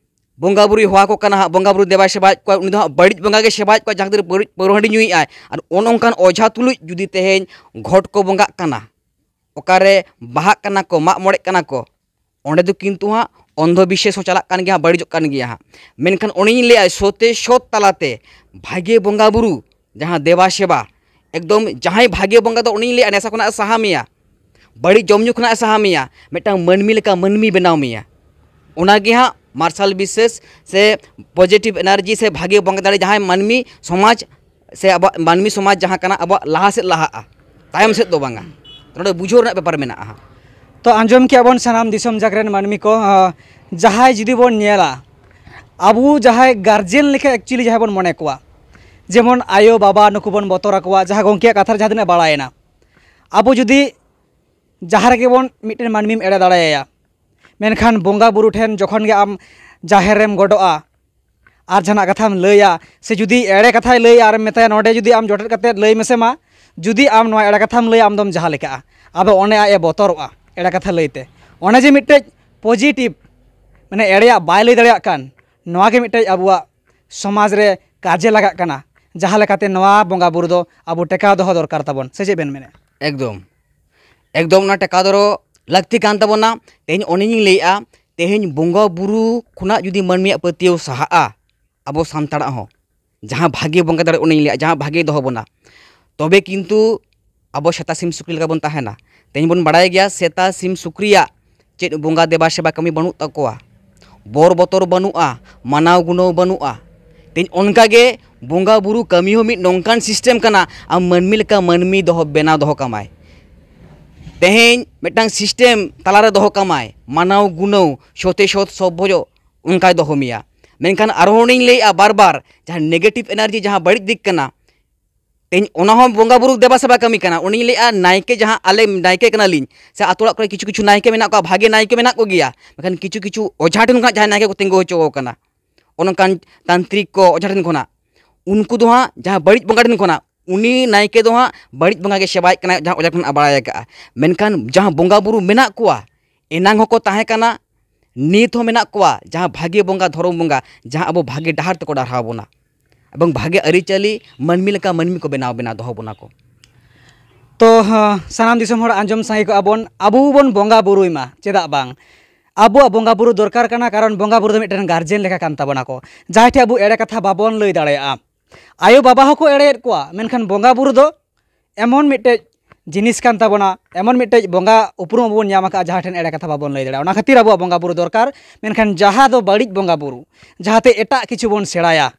ᱵᱚᱸᱜᱟ ᱵᱩᱨᱩᱭ ᱦᱚᱦᱚ ᱟᱠᱚ ᱠᱟᱱᱟ ᱦᱟᱸᱜ, ᱵᱚᱸᱜᱟ ᱵᱩᱨᱩ ᱫᱮᱵᱟᱭ ᱥᱮᱵᱟᱭᱮᱫ ᱠᱚᱣᱟ, ᱩᱱᱤ ᱫᱚ ᱦᱟᱸᱜ ᱵᱟᱹᱲᱤᱡ ᱵᱚᱸᱜᱟ ᱜᱮ ᱥᱮᱵᱟᱭᱮᱫ ᱠᱚᱣᱟ, ᱡᱟᱦᱟᱸ ᱠᱷᱟᱹᱛᱤᱨ ᱯᱟᱹᱣᱨᱟᱹ, ᱯᱟᱹᱣᱨᱟᱹ ᱦᱟᱺᱰᱤ ᱧᱩᱭᱮᱫ ᱟᱭ᱾ ᱟᱨ ᱚᱱ ᱚᱱᱠᱟᱱ ᱚᱡᱷᱟ ᱛᱩᱞᱩᱡ ᱡᱩᱫᱤ ᱛᱮᱦᱮᱧ ᱜᱷᱚᱴ ᱠᱚ ᱵᱚᱸᱜᱟᱜ ᱠᱟᱱᱟ, ᱚᱠᱟᱨᱮ ᱵᱟᱦᱟᱜ ᱠᱟᱱᱟ ᱠᱚ, ᱢᱟᱜ ᱢᱚᱬᱮᱜ ᱠᱟᱱᱟ ᱠᱚ, ᱚᱸᱰᱮ ᱫᱚ ᱠᱤᱱᱛᱩ ᱦᱟᱸᱜ ᱚᱱᱫᱷᱚ ᱵᱤᱥᱥᱟᱥ ᱦᱚᱸ ᱪᱟᱞᱟᱜ ᱠᱟᱱ ᱜᱮᱭᱟ ᱦᱟᱸᱜ, ᱵᱟᱹᱲᱤᱡᱚᱜ ᱠᱟᱱ ᱜᱮᱭᱟ ᱦᱟᱸᱜ᱾ ᱢᱮᱱᱠᱷᱟᱱ ᱚᱱᱮᱧ ᱞᱟᱹᱭᱟ, ᱥᱚᱛᱮ ᱥᱚᱛ ᱛᱟᱞᱟᱛᱮ ᱵᱷᱟᱜᱮ ᱵᱚᱸᱜᱟ ᱵᱩᱨᱩ, ᱡᱟᱦᱟᱸ ᱫᱮᱵᱟ ᱥᱮᱵᱟ, ᱮᱠᱫᱚᱢ ᱡᱟᱦᱟᱸᱭ ᱵᱷᱟᱜᱮ ᱵᱚᱸᱜᱟ ᱫᱚ ᱚᱱᱮᱧ ᱞᱟᱹᱭᱟ, ᱱᱮᱥᱟ ᱠᱷᱚᱱᱟᱜ ᱮ ᱥᱟᱦᱟ ᱢᱮᱭᱟ, ᱵᱟᱹᱲᱤᱡ ᱡᱚᱢ ᱧᱩ ᱠᱷᱚᱱᱟᱜ ᱮ ᱥᱟᱦᱟ ᱢᱮᱭᱟ, ᱢᱤᱫᱴᱟᱝ ᱢᱟᱹᱱᱢᱤ ᱞᱮᱠᱟ ᱢᱟᱹᱱᱢᱤ ᱵᱮᱱᱟᱣ ᱢᱮᱭᱟ᱾ ᱚᱱᱟᱜᱮ ᱦᱟᱸᱜ ᱢᱟᱨᱥᱟᱞ ᱵᱤᱥᱥᱟᱥ ᱥᱮ positive energy ᱥᱮ ᱵᱷᱟᱜᱮ ᱵᱚᱸᱜᱟ ᱫᱟᱲᱮ, ᱡᱟᱦᱟᱸᱭ ᱢᱟᱹᱱᱢᱤ ᱥᱚᱢᱟᱡᱽ ᱥᱮ ᱟᱵᱚᱣᱟᱜ ᱢᱟᱹᱱᱢᱤ ᱥᱚᱢᱟᱡᱽ ᱡᱟᱦᱟᱸ ᱠᱟᱱᱟ, ᱟᱵᱚᱣᱟᱜ ᱞᱟᱦᱟ ᱥᱮᱫ ᱞᱟᱦᱟᱜᱼᱟ, ᱛᱟᱭᱚᱢ ᱥᱮᱫ ᱫᱚ ᱵᱟᱝᱟ᱾ ᱱᱚᱰᱮ ᱵᱩᱡᱷᱟᱹᱣ ᱨᱮᱱᱟᱜ ᱵᱮᱯᱟᱨ ᱢᱮᱱᱟᱜᱼᱟ ᱦᱟᱸᱜ᱾ ᱛᱚ ᱟᱸᱡᱚᱢ ᱠᱮᱜᱼᱟ ᱵᱚᱱ ᱥᱟᱱᱟᱢ ᱫᱤᱥᱚᱢ ᱡᱟᱠ ᱨᱮᱱ ᱢᱟᱹᱱᱢᱤ ᱠᱚ, ᱟᱸ, ᱡᱟᱦᱟᱸᱭ ᱡᱩᱫᱤ ᱵᱚᱱ ᱧᱮᱞᱟ, ᱟᱵᱚ ᱡᱟᱦᱟᱸᱭ ᱜᱟᱨᱡᱮᱱ ᱞᱮᱠᱟ actually ᱡᱟᱦᱟᱸᱭ ᱵᱚᱱ ᱢᱚᱱᱮ ᱠᱚᱣᱟ, ᱡᱮᱢᱚᱱ ᱟᱭᱳ ᱵᱟᱵᱟ ᱱᱩᱠᱩ ᱵᱚᱱ ᱵᱚᱛᱚᱨ ᱟᱠᱚᱣᱟ, ᱡᱟᱦᱟᱸ ᱜᱚᱢᱠᱮᱭᱟᱜ ᱠᱟᱛᱷᱟ ᱨᱮ ᱡᱟᱦᱟᱸ ᱛᱤᱱᱟᱹᱜ ᱵᱟᱲᱟᱭᱮᱱᱟ, ᱟᱵᱚ ᱡᱩᱫᱤ ᱡᱟᱦᱟᱸ ᱨᱮᱜᱮ ᱵᱚᱱ ᱢᱤᱫᱴᱮᱱ ᱢᱟᱹᱱᱢᱤᱢ ᱮᱲᱮ ᱫᱟᱲᱮᱭᱟᱭᱟ, ᱢᱮᱱᱠᱷᱟᱱ ᱵᱚᱸᱜᱟ ᱵᱩᱨᱩ ᱴᱷᱮᱱ ᱡᱚᱠᱷᱚᱱ ᱜᱮ ᱟᱢ ᱡᱟᱦᱮᱨ ᱨᱮᱢ ᱜᱚᱰᱚᱜᱼᱟ ᱟᱨ ᱡᱟᱦᱟᱱᱟᱜ ᱠᱟᱛᱷᱟᱢ ᱞᱟᱹᱭᱟ, ᱥᱮ ᱡᱩᱫᱤ ᱮᱲᱮ ᱠᱟᱛᱷᱟᱭ ᱞᱟᱹᱭᱟ ᱟᱨᱮᱢ ᱢᱮᱛᱟᱭᱟ, "ᱱᱚᱰᱮ ᱡᱩᱫᱤ ᱟᱢ ᱡᱚᱴᱮᱫ ᱠᱟᱛᱮᱫ ᱞᱟᱹᱭ ᱢᱮᱥᱮ ᱢᱟ, ᱡᱩᱫᱤ ᱟᱢ ᱱᱚᱣᱟ ᱮᱲᱮ ᱠᱟᱛᱷᱟᱢ ᱞᱟᱹᱭᱟ, ᱟᱢ ᱫᱚᱢ ᱡᱟᱦᱟᱸ ᱞᱮᱠᱟᱜᱼᱟ", ᱟᱫᱚ ᱚᱱᱮ ᱟᱡ ᱮ ᱵᱚᱛᱚᱨᱚᱜᱼᱟ ᱮᱲᱮ ᱠᱟᱛᱷᱟ ᱞᱟᱹᱭᱛᱮ᱾ ᱚᱱᱮ ᱡᱮ ᱢᱤᱫᱴᱮᱡ positive, ᱢᱟᱱᱮ ᱮᱲᱮᱭᱟᱜ ᱵᱟᱭ ᱞᱟᱹᱭ ᱫᱟᱲᱮᱭᱟᱜ ᱠᱟᱱ, ᱱᱚᱣᱟ ᱜᱮ ᱢᱤᱫᱴᱮᱡ ᱟᱵᱚᱣᱟᱜ ᱥᱚᱢᱟᱡᱽ ᱨᱮ ᱠᱟᱡᱮ ᱞᱟᱜᱟᱜ ᱠᱟᱱᱟ᱾ ᱡᱟᱦᱟᱸ ᱞᱮᱠᱟᱛᱮ ᱱᱚᱣᱟ ᱵᱚᱸᱜᱟ ᱵᱩᱨᱩ ᱫᱚ ᱟᱵᱚ ᱴᱮᱠᱟᱣ ᱫᱚᱦᱚ ᱫᱚᱨᱠᱟᱨ ᱛᱟᱵᱚᱱ, ᱥᱮ ᱪᱮᱫ ᱵᱮᱱ ᱢᱮᱱᱮᱫᱼᱟ? ᱮᱠᱫᱚᱢ, ᱮᱠᱫᱚᱢ ᱚᱱᱟ ᱴᱮᱠᱟᱣ ᱫᱚᱦᱚ ᱞᱟᱹᱠᱛᱤ ᱠᱟᱱ ᱛᱟᱵᱚᱱᱟ᱾ ᱛᱮᱦᱮᱧ ᱚᱱᱮᱧ ᱞᱟᱹᱭᱮᱫᱼᱟ, ᱛᱮᱦᱮᱧ ᱵᱚᱸᱜᱟ ᱵᱩᱨᱩ ᱠᱷᱚᱱᱟᱜ ᱡᱩᱫᱤ ᱢᱟᱹᱱᱢᱤᱭᱟᱜ ᱯᱟᱹᱛᱭᱟᱹᱣ ᱥᱟᱦᱟᱜᱼᱟ, ᱟᱵᱚ ᱥᱟᱱᱛᱟᱲᱟᱜ ᱦᱚᱸ ᱡᱟᱦᱟᱸ ᱵᱷᱟᱜᱮ ᱵᱚᱸᱜᱟ ᱫᱟᱲᱮ, ᱚᱱᱮᱧ ᱞᱟᱹᱭᱟ, ᱡᱟᱦᱟᱸ ᱵᱷᱟᱜᱮ ᱫᱚᱦᱚ ᱵᱚᱱᱟ, ᱛᱚᱵᱮ ᱠᱤᱱᱛᱩ ᱟᱵᱚ ᱥᱮᱛᱟ ᱥᱤᱢ ᱥᱩᱠᱨᱤ ᱞᱮᱠᱟ ᱵᱚᱱ ᱛᱟᱦᱮᱱᱟ᱾ ᱛᱮᱦᱮᱧ ᱵᱚᱱ ᱵᱟᱲᱟᱭ ᱜᱮᱭᱟ, ᱥᱮᱛᱟ ᱥᱤᱢ ᱥᱩᱠᱨᱤᱭᱟᱜ ᱪᱮᱫ ᱵᱚᱸᱜᱟ ᱫᱮᱵᱟ ᱥᱮᱵᱟ ᱠᱟᱹᱢᱤ ᱵᱟᱹᱱᱩᱜ ᱛᱟᱠᱚᱣᱟ, ᱵᱚᱨ ᱵᱚᱛᱚᱨ ᱵᱟᱹᱱᱩᱜᱼᱟ, ᱢᱟᱱᱟᱣ ᱜᱩᱱᱟᱹᱣ ᱵᱟᱹᱱᱩᱜᱼᱟ᱾ ᱛᱮᱦᱮᱧ ᱚᱱᱠᱟᱜᱮ ᱵᱚᱸᱜᱟ ᱵᱩᱨᱩ ᱠᱟᱹᱢᱤ ᱦᱚᱸ ᱢᱤᱫ ᱱᱚᱝᱠᱟᱱ ᱥᱤᱥᱴᱮᱢ ᱠᱟᱱᱟ, ᱟᱢ ᱢᱟᱹᱱᱢᱤ ᱞᱮᱠᱟ ᱢᱟᱹᱱᱢᱤ ᱫᱚᱦᱚ, ᱵᱮᱱᱟᱣ ᱫᱚᱦᱚ ᱠᱟᱢᱟᱭ᱾ ᱛᱮᱦᱮᱧ ᱢᱤᱫᱴᱟᱝ ᱥᱤᱥᱴᱮᱢ ᱛᱟᱞᱟᱨᱮ ᱫᱚᱦᱚ ᱠᱟᱢᱟᱭ, ᱢᱟᱱᱟᱣ ᱜᱩᱱᱟᱹᱣ, ᱥᱚᱛᱮ ᱥᱚᱛ ᱥᱚᱵᱵᱷᱚᱡᱚ ᱚᱱᱠᱟᱭ ᱫᱚᱦᱚ ᱢᱮᱭᱟ᱾ ᱢᱮᱱᱠᱷᱟᱱ ᱟᱨᱦᱚᱸ ᱚᱱᱮᱧ ᱞᱟᱹᱭᱮᱫᱼᱟ ᱵᱟᱨ ᱵᱟᱨ, ᱡᱟᱦᱟᱸ ᱱᱮᱜᱮᱴᱤᱵᱷ ᱮᱱᱟᱨᱡᱤ, ᱡᱟᱦᱟᱸ ᱵᱟᱹᱲᱤᱡ ᱫᱤᱠ ᱠᱟᱱᱟ, ᱛᱮᱦᱮᱧ ᱚᱱᱟ ᱦᱚᱸ ᱵᱚᱸᱜᱟ ᱵᱩᱨᱩ ᱫᱮᱵᱟ ᱥᱮᱵᱟ ᱠᱟᱹᱢᱤ ᱠᱟᱱᱟ᱾ ᱚᱱᱮᱧ ᱞᱟᱹᱭᱮᱫᱼᱟ, ᱱᱟᱭᱠᱮ, ᱡᱟᱦᱟᱸ ᱟᱞᱮ ᱱᱟᱭᱠᱮ ᱠᱟᱱᱟᱞᱤᱧ, ᱥᱮ ᱟᱛᱳ ᱚᱲᱟᱜ ᱠᱚᱨᱮ ᱠᱤᱪᱷᱩ ᱠᱤᱪᱷᱩ ᱱᱟᱭᱠᱮ ᱢᱮᱱᱟᱜ ᱠᱚᱣᱟ, ᱵᱷᱟᱜᱮ ᱱᱟᱭᱠᱮ ᱢᱮᱱᱟᱜ ᱠᱚᱜᱮᱭᱟ, ᱢᱮᱱᱠᱷᱟᱱ ᱠᱤᱪᱷᱩ ᱠᱤᱪᱷᱩ ᱚᱡᱷᱟ ᱴᱷᱮᱱ ᱠᱷᱚᱱᱟᱜ ᱡᱟᱦᱟᱸᱭ ᱱᱟᱭᱠᱮ ᱠᱚ ᱛᱤᱸᱜᱩ ᱦᱚᱪᱚ ᱟᱠᱟᱱᱟ, ᱚᱱᱠᱟᱱ ᱛᱟᱱᱛᱨᱤᱠ ᱠᱚ, ᱚᱡᱷᱟ ᱴᱷᱮᱱ ᱠᱷᱚᱱᱟᱜ, ᱩᱱᱠᱩ ᱫᱚ ᱦᱟᱸᱜ ᱡᱟᱦᱟᱸ ᱵᱟᱹᱲᱤᱡ ᱵᱚᱸᱜᱟ ᱴᱷᱮᱱ ᱠᱷᱚᱱᱟᱜ, ᱩᱱᱤ ᱱᱟᱭᱠᱮ ᱫᱚ ᱦᱟᱸᱜ ᱵᱟᱹᱲᱤᱡ ᱵᱚᱸᱜᱟ ᱜᱮ ᱥᱮᱵᱟᱭᱮᱫ ᱠᱟᱱᱟᱭ, ᱡᱟᱦᱟᱸ ᱚᱡᱷᱟ ᱠᱷᱚᱱᱟᱜ ᱵᱟᱲᱟᱭ ᱟᱠᱟᱫᱼᱟ᱾ ᱢᱮᱱᱠᱷᱟᱱ ᱡᱟᱦᱟᱸ ᱵᱚᱸᱜᱟ ᱵᱩᱨᱩ ᱢᱮᱱᱟᱜ ᱠᱚᱣᱟ, ᱮᱱᱟᱝ ᱦᱚᱸᱠᱚ ᱛᱟᱦᱮᱸ ᱠᱟᱱᱟ, ᱱᱤᱛ ᱦᱚᱸ ᱢᱮᱱᱟᱜ ᱠᱚᱣᱟ, ᱡᱟᱦᱟᱸ ᱵᱷᱟᱜᱮ ᱵᱚᱸᱜᱟ, ᱫᱷᱚᱨᱚᱢ ᱵᱚᱸᱜᱟ, ᱡᱟᱦᱟᱸ ᱟᱵᱚ ᱵᱷᱟᱜᱮ ᱰᱟᱦᱟᱨ ᱛᱮᱠᱚ ᱰᱟᱨᱦᱟᱣ ᱵᱚᱱᱟ ᱮᱵᱚᱝ ᱵᱷᱟᱜᱮ ᱟᱹᱨᱤᱪᱟᱹᱞᱤ ᱢᱟᱹᱱᱢᱤ ᱞᱮᱠᱟ ᱢᱟᱹᱱᱢᱤ ᱠᱚ ᱵᱮᱱᱟᱣ, ᱵᱮᱱᱟᱣ ᱫᱚᱦᱚ ᱵᱚᱱᱟ ᱠᱚ᱾ ᱛᱚ, ᱦᱚᱸ, ᱥᱟᱱᱟᱢ ᱫᱤᱥᱚᱢ ᱦᱚᱲ ᱟᱸᱡᱚᱢ ᱥᱟᱸᱜᱮ ᱠᱚᱜᱼᱟ ᱵᱚᱱ, ᱟᱵᱚ ᱵᱚᱱ ᱵᱚᱸᱜᱟ ᱵᱩᱨᱩᱭ ᱢᱟ, ᱪᱮᱫᱟᱜ ᱵᱟᱝ? ᱟᱵᱚᱣᱟᱜ ᱵᱚᱸᱜᱟ ᱵᱩᱨᱩ ᱫᱚᱨᱠᱟᱨ ᱠᱟᱱᱟ, ᱠᱟᱨᱚᱱ ᱵᱚᱸᱜᱟ ᱵᱩᱨᱩ ᱫᱚ ᱢᱤᱫᱴᱮᱱ ᱜᱟᱨᱡᱮᱱ ᱞᱮᱠᱟ ᱠᱟᱱ ᱛᱟᱵᱚᱱᱟ ᱠᱚ, ᱡᱟᱦᱟᱸᱭ ᱴᱷᱮᱱ ᱟᱵᱚ ᱮᱲᱮ ᱠᱟᱛᱷᱟ ᱵᱟᱵᱚᱱ ᱞᱟᱹᱭ ᱫᱟᱲᱮᱭᱟᱜᱼᱟ᱾ ᱟᱭᱳ ᱵᱟᱵᱟ ᱦᱚᱸᱠᱚ ᱮᱲᱮᱭᱮᱫ ᱠᱚᱣᱟ, ᱢᱮᱱᱠᱷᱟᱱ ᱵᱚᱸᱜᱟ ᱵᱩᱨᱩ ᱫᱚ ᱮᱢᱚᱱ ᱢᱤᱫᱴᱮᱡ ᱡᱤᱱᱤᱥ ᱠᱟᱱ ᱛᱟᱵᱚᱱᱟ, ᱮᱢᱚᱱ ᱢᱤᱫᱴᱮᱡ ᱵᱚᱸᱜᱟ ᱩᱯᱨᱩᱢ ᱟᱵᱚ ᱵᱚᱱ ᱧᱟᱢ ᱟᱠᱟᱫᱼᱟ, ᱡᱟᱦᱟᱸ ᱴᱷᱮᱱ ᱮᱲᱮ ᱠᱟᱛᱷᱟ ᱵᱟᱵᱚᱱ ᱞᱟᱹᱭ ᱫᱟᱲᱮᱭᱟᱜᱼᱟ᱾ ᱚᱱᱟ ᱠᱷᱟᱹᱛᱤᱨ ᱟᱵᱚᱣᱟᱜ ᱵᱚᱸᱜᱟ ᱵᱩᱨᱩ ᱫᱚᱨᱠᱟᱨ, ᱢᱮᱱᱠᱷᱟᱱ ᱡᱟᱦᱟᱸ ᱫᱚ ᱵᱟᱹᱲᱤᱡ ᱵᱚᱸᱜᱟ ᱵᱩᱨᱩ, ᱡᱟᱦᱟᱸᱛᱮ ᱮᱴᱟᱜ ᱠᱤᱪᱷᱩ ᱵᱚᱱ ᱥᱮᱬᱟᱭᱟ,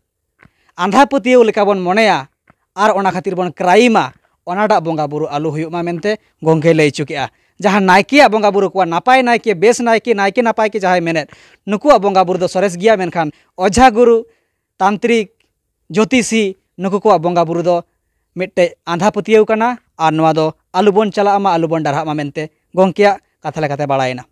ᱟᱸᱫᱷᱟ ᱯᱟᱹᱛᱭᱟᱹᱣ ᱞᱮᱠᱟ ᱵᱚᱱ ᱢᱚᱱᱮᱭᱟ ᱟᱨ ᱚᱱᱟ ᱠᱷᱟᱹᱛᱤᱨ ᱵᱚᱱ ᱠᱨᱟᱭᱤᱢᱟ, ᱚᱱᱟᱴᱟᱜ ᱵᱚᱸᱜᱟ ᱵᱩᱨᱩ ᱟᱞᱚ ᱦᱩᱭᱩᱜ ᱢᱟ ᱢᱮᱱᱛᱮ ᱜᱚᱢᱠᱮ ᱞᱟᱹᱭ ᱦᱚᱪᱚ ᱠᱮᱜᱼᱟ᱾ ᱡᱟᱦᱟᱸ ᱱᱟᱭᱠᱮᱭᱟᱜ ᱵᱚᱸᱜᱟ ᱵᱩᱨᱩ ᱠᱚᱣᱟ, ᱱᱟᱯᱟᱭ ᱱᱟᱭᱠᱮ, ᱵᱮᱥ ᱱᱟᱭᱠᱮ, ᱱᱟᱭᱠᱮ ᱱᱟᱯᱟᱭ ᱠᱮ ᱡᱟᱦᱟᱸᱭ ᱢᱮᱱᱮᱫ, ᱱᱩᱠᱩᱣᱟᱜ ᱵᱚᱸᱜᱟ ᱵᱩᱨᱩ ᱫᱚ ᱥᱚᱨᱮᱥ ᱜᱮᱭᱟ, ᱢᱮᱱᱠᱷᱟᱱ ᱚᱡᱷᱟ ᱜᱩᱨᱩ, ᱛᱟᱱᱛᱨᱤᱠ, ᱡᱳᱛᱤᱥᱤ, ᱱᱩᱠᱩ ᱠᱚᱣᱟᱜ ᱵᱚᱸᱜᱟ ᱵᱩᱨᱩ ᱫᱚ ᱢᱤᱫᱴᱮᱡ ᱟᱸᱫᱷᱟ ᱯᱟᱹᱛᱭᱟᱹᱣ ᱠᱟᱱᱟ ᱟᱨ ᱱᱚᱣᱟ ᱫᱚ ᱟᱞᱚ ᱵᱚᱱ ᱪᱟᱞᱟᱜ ᱢᱟ, ᱟᱞᱚ ᱵᱚᱱ ᱰᱟᱨᱦᱟᱜ ᱢᱟ ᱢᱮᱱᱛᱮ ᱜᱚᱢᱠᱮᱭᱟᱜ ᱠᱟᱛᱷᱟ ᱞᱮᱠᱟᱛᱮ ᱵᱟᱲᱟᱭᱮᱱᱟ᱾